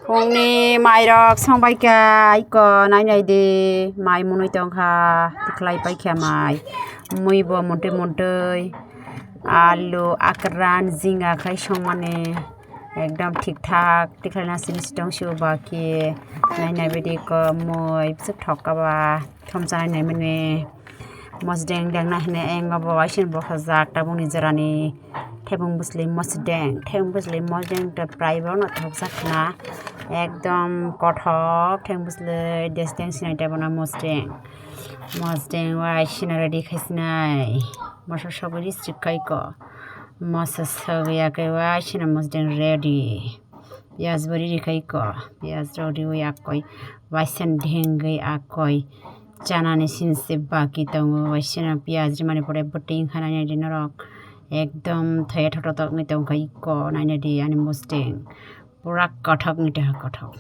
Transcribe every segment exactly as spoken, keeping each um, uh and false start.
Phungni mairok songbaikha, iko nai nai di, mai mwnwi tongkha, tikhlai paikha mai, mui bo montwi montwi, alu, akran, jinga khai songmani, ekdom thik thak tikhlaina simi si tongsi o baki, nai nai bidi iko mui bwswk thok kha ba, thomsa nai nai mani. Mosdeng dengna hwnwi ayang bo waising bokhajak tabukni jorani. Thebung bwsli mosdeng, thebung bwsli mosdeng tei prai bono thopjak khna. Ekdom kothok thebung bwsli desdeng sinai tei bono mosdeng. Mosdeng waising ready khai sinai. Moso sogwi rwswk khai ko. Moso sogwi ya khe waising mosdeng ready. Piyaj bo riri khai ko, piyaj rok riwi akoi waisa dhengwi akoi chanani sini se baki tongo, waisa no piyaj rimani pore bwtwi wngkha nainani norok ekdom thoya thototok wngwi tongkha iko nainadi ani mosdeng pura kothok wngwi tongkha kothok.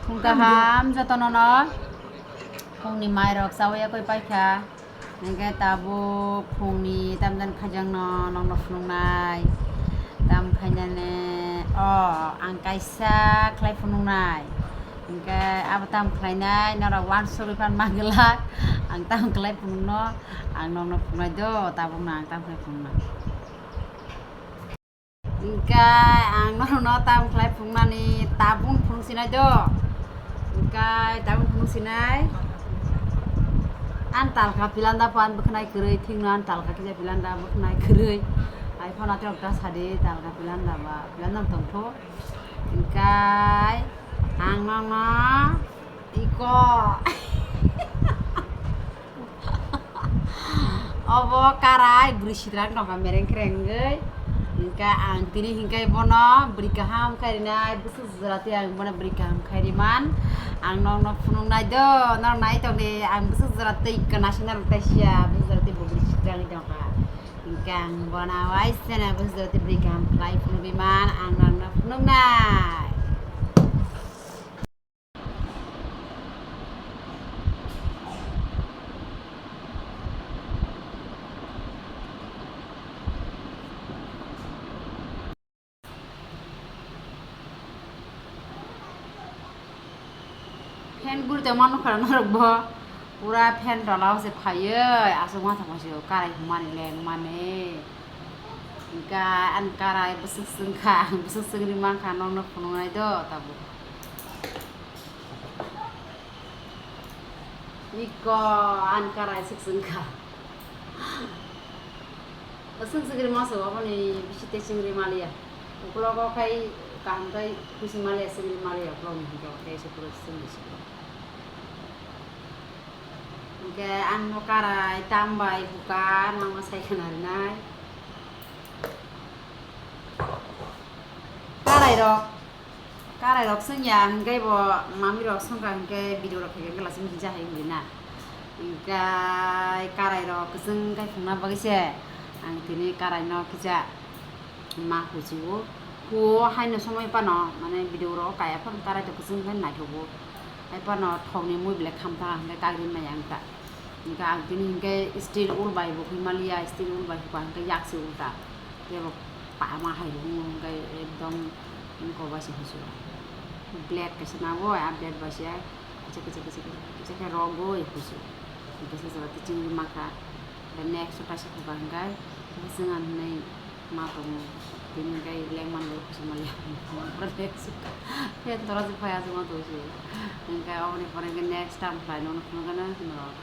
Phung kaham jotono no. Phungni mairok chawi yakwi paikha. Hinkhe tabuk phungni tamjani khajangno nokno phunuknai. Tam khainani o ang kaisa khlai phunuknai. Hinkhe abo tam khlainai norok uansugwi phan manglak. Ang tam khlai phunukno, ang nokno phunuknai do, tabukno ang tam khlai phunuknai. Hinkhe ang norokno tam khlai phunuknani tabukno phunuk sinai do. Hinkhe tabukno phunuk sinai. Ang talka pilanda phan bwkhnai kwrwi, thikno ang talka kisa pilanda bwkhnai kwrwi. Ai phano atrok ta sadi talka pilanda ba pilanda tongtho. Hinkhe ang nokno iko. Obo karai bwrwi sitrang tongkha mereng kherengwi. Hinkhe ang tini hinkhe bono bwrwi kaham khai rinai bwswk jora tei ang bono bwrwi kaham khai riman. Ang nokno phunuknai do, norok nai tongdi ang bwswk jora tei kwna se norok tei siya bwswk jora tei bo bwrwi sitrangwi tongkha. Hinkhe ang bono waisano bwswk jora tei bwrwi kaham khlai phunukgwi man ang nokno phunuknai. Fan guri tongma nukha norok bo pura fan tola o se phaiwi aswk ma thangma se karai hwnmani lengmani. Hinkhe ani karai bwswk swngkha, bwswk swngwi mankha nokno phunuknai do tabuk. Iko ani karai swk swngkha. Swng swngri masa aboni bisi tei swngri maliya. Uklogo khai kaham khai khusi maliya swngri maliya uklogni hinkhe tei se pura swngri swngri. Hinkhe ang no karai tambai huka nangma sai khna rinai. Karai rok. Karai rok swngya hinkhe bo mami rok swngkha hinkhe video rok khaikhe glasing kisa hai wngwi na. Hinkhe karai rok kwchwng khai phungna bagwi se ang tini karai no kisa ma huchugo. Huo haino somoi phano mane video rok kaya phano karai to kwchwng khai naithogo. Hai phano thokni mui belai khamtha hinkhe kagri maya wngkha. Hinkhe ang tini hinkhe steel wool bai bo khe maliya, steel wool bai huka hinkhe yak se ulta. Tei bo pama hai rw wng khe ekdom wngkok bai se husu. Blade kaisa nabo, a blade bai se kisa kisa kisa kisa kisa khe rogwi husu. Kisa kisa kisa chingwi mankha. Tei next o kaisa huka hinkhe chwng ang hinwi ma tongo. Tini hinkhe lengmani bo husu maliya. Next fan tora se phai aswk ma tongse. Hinkhe oboni pore hinkhe next time khlainai phunukgwino norok.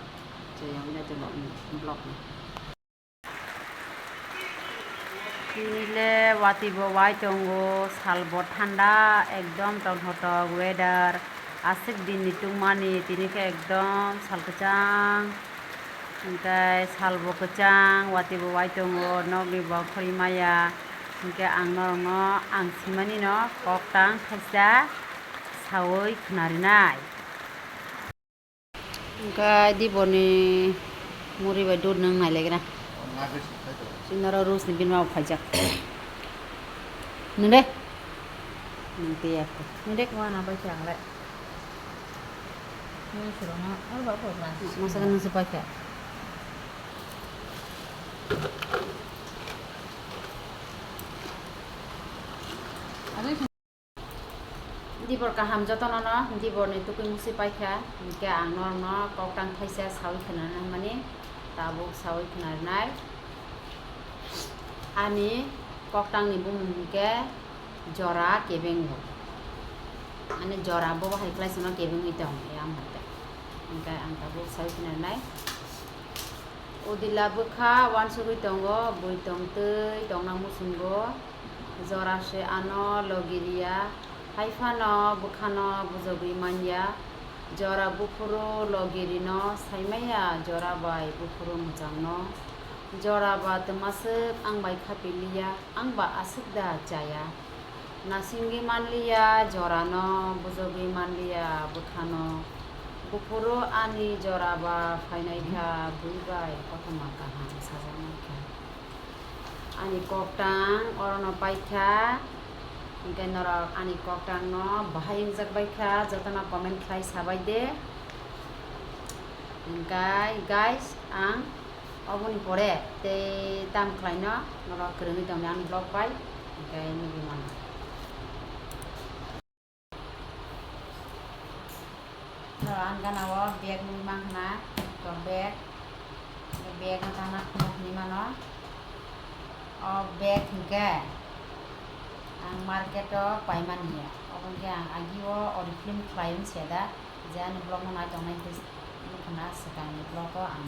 Chayang nai tongo vlog no. Tini le watwi bo wai tongo, sal bo thanda, ekdom tongthotok weather, aswk din ni tungmani, tini khe ekdom sal kwchang, hinkhe sal bo kwchang, watwi bo wai tongo, nok ni bo khori maya, hinkhe ang norok no ang simani no kok tang khaisa sawi khna rinai. Hinkhe diboni muri bai dud nwng nailegra. Sinaro rusni bini mao phaijak. Nwng de? Nwng tei ya kho. Nwng de? Wana bai khe ang le. Nwng siro no, ar ba kho na. Masa nwng se bai khe. Dibor kaham jotono no, dibor ni tukui musi paikha, hinkhe ang norokno koktang thaisa saui khna mani, tabuk saui khna rwnai. Ani koktang ni bumung hinkhe jora kebengo. Ani jora bo hai khlai sano kebengwi tong yang hwnkhe. Hinkhe ang tabuk saui khna rwnai. Udila bwkha wansugwi tongo, bui tongtwi tongna muchungo. Jora se ano logi riya, hai phano bwkhano bujogwi manya. Jora buphuru logi rino saimaya, jora bai buphuru mwchangno. Jora ba twmaswk ang bai khapiliya, ang ba aswk da chaya. Nasingwi manliya jorano, bujogwi manliya bwkhano. Buphuru ani jora ba phainaikha, bui bai kothoma kaham sajaknaikha. Ani koktang orono paikha, hinkhe norok ani koktangno bahai wngjak baikha, jotono comment khlai sabai de. Hinkhe guys, ang oboni pore tei tam khlaino norok kwrwngwi tongdi ani vlog bai, hinkhe nugwi mano. No, ang gana o bag nugwi mankha na, to bag, bag no tangna phunuk hinwi mano. O bag hinkhe ang market o paimani ya, obo hinkhe ang agi o Oriflame khlai mani se da, je ani vlog no nai tongnai hinkhe nukha na swkang ni vlog o ang.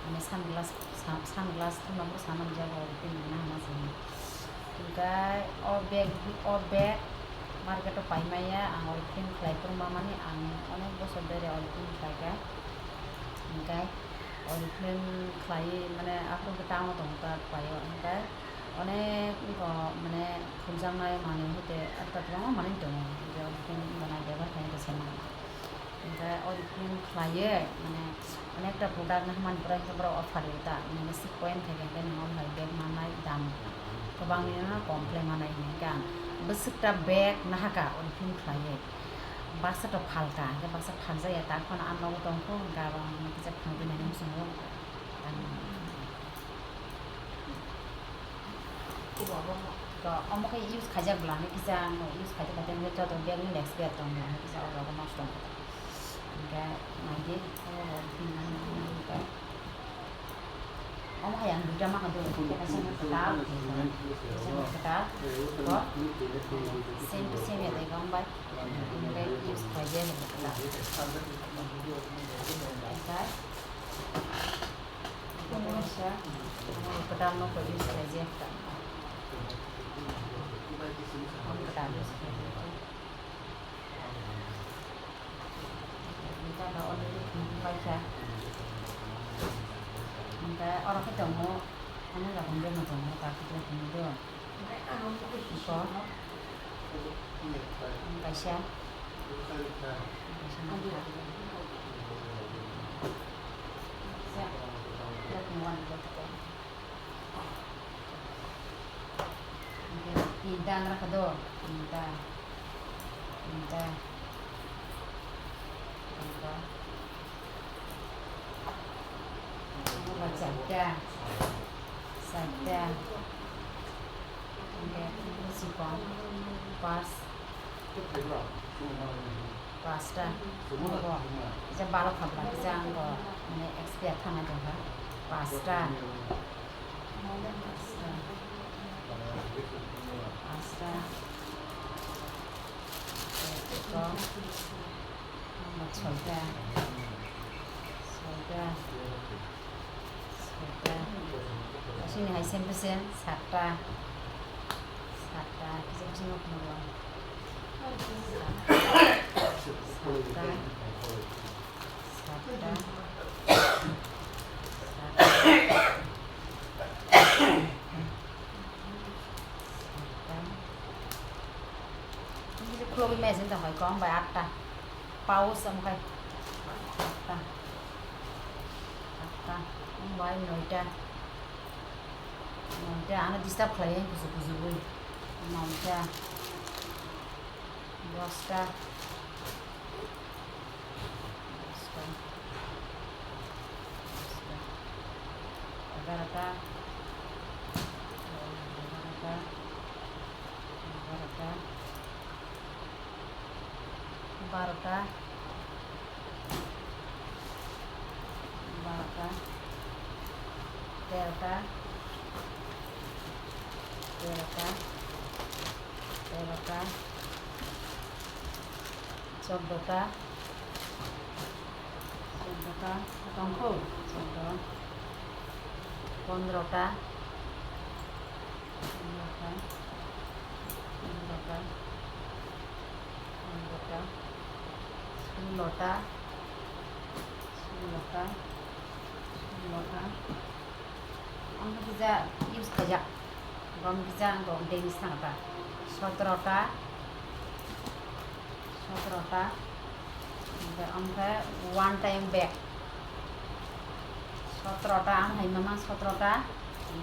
Mane sunglass, sa-, sunglass thumna bo sama jaga o tini na hama sini. Hinkhe o bag, o bag market o paimaya ang Oriflame khlai phuru mamani ang onek bosor bere Oriflame khlaikha. Hinkhe Oriflame khlai mane aphuru khe tamo tongkha paio hinkhe onek iko mane phunjaknai manwi hete ekta kwbangma manwi tongo hinkhe Oriflame wngkha nai bebhar khainai khe se manwi. Hinkhe Oriflame khlaiwi mane onekta product no hamani pore hinkhe borok offer rio ta, nini six point thai khe hinkhe nwng omo hai bag mannai dam kwbangni no kom khlai mannai hinkhe ang bwswkta bag nahaka Oriflame khlaiwi baksa to phalka hinkhe baksa phaljakya tak phano ang nogo tongkhu hinkhe abo ang kisa phalwi nainani muchungo. To omo khe use khaijak bwlani kisa ang use khaijak khaijak joto bag ni expire tong bwlani kisa o jaga nosto wngkha. Hinkhe naidi omo rok tin nang nang nang khe omo hai ang duita ma kha do kaisa no kwtal kaisa no kwtal bo same to same ya dai gam bai hinkhe use khaijak kwtal hinkhe. Kaisa, kwtal no koi use khlai je. Kwtal use khlai je. Kwtal no already khum pai kha. Hinkhe oro khe tongo, ano rok hwnjak no tongo, ta khe tongo do. Iko. Kaisa. Kaisa nangkha. Tinta nangkha do. Tinta. Tinta. Tinta. Nokbar charta, charta, hinkhe sikon pas, pasta, kisa balo khabla kisa ang bo mane expire thangna tongkha, pasta, pasta, pasta, soita, soita. Sini hai same to same satta. Satta, kisa kisa no khumlo. Satta. Satta. Satta. Satta. Kisa khulogwi maya sini tong hai kong bai atta. Paus omo khai. Atta. Atta. Omo bai noita. Noita. Ano disturb khlai kuchuk kuchugwi. Noita. Dosta. Dosta. Dosta. Egarota, barota, barota, barota, barota, terota, terota, terota, chodota, chodota, tongkho, choddo, pondrota, pondrota, pondrota, pondrota, sulota, sulota, sulota. Ang kisa use khaijak. Bom kisa ang kok deni sangta. Sotrota. Sotrota. Ang khe one time back. Sotrota ang hai mama sotrota.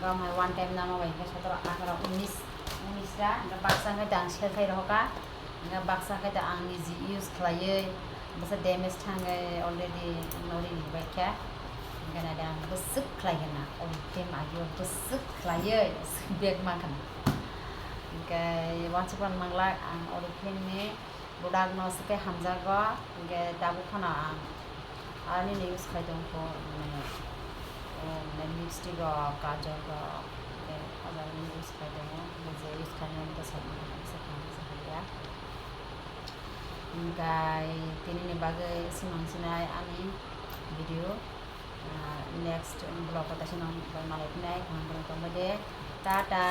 Ang hai one time nama bai khe sotro, atharo, unis, unis ta. Ang baksa khe dang sel khai rohoka. Ang baksa khe ta ang niji use khlaiwi. Bwsa damage thangwi already nori ni bai kha. Hingkhe naidi ang bwswk khlai khe na, ori khe magi o bwswk khlaiwi bag ma khna. Hingkhe wansukmani manglak ang ori khe ni product no swkhe hamjago, hingkhe tabuk phano ang ani ni use khai tongkho, mane, o, mane lipstick rok, kajol rok, hingkhe o jaga ni use khai tongo, hingkhe je use khainani bwsai mano, bwsai khainani bwsai hamya. Hingkhe tini ni bagwi swmang sinai ani video. Ah, next vlog o taisa nang bai malai phinai, kaham kheno tongbai de. Tata.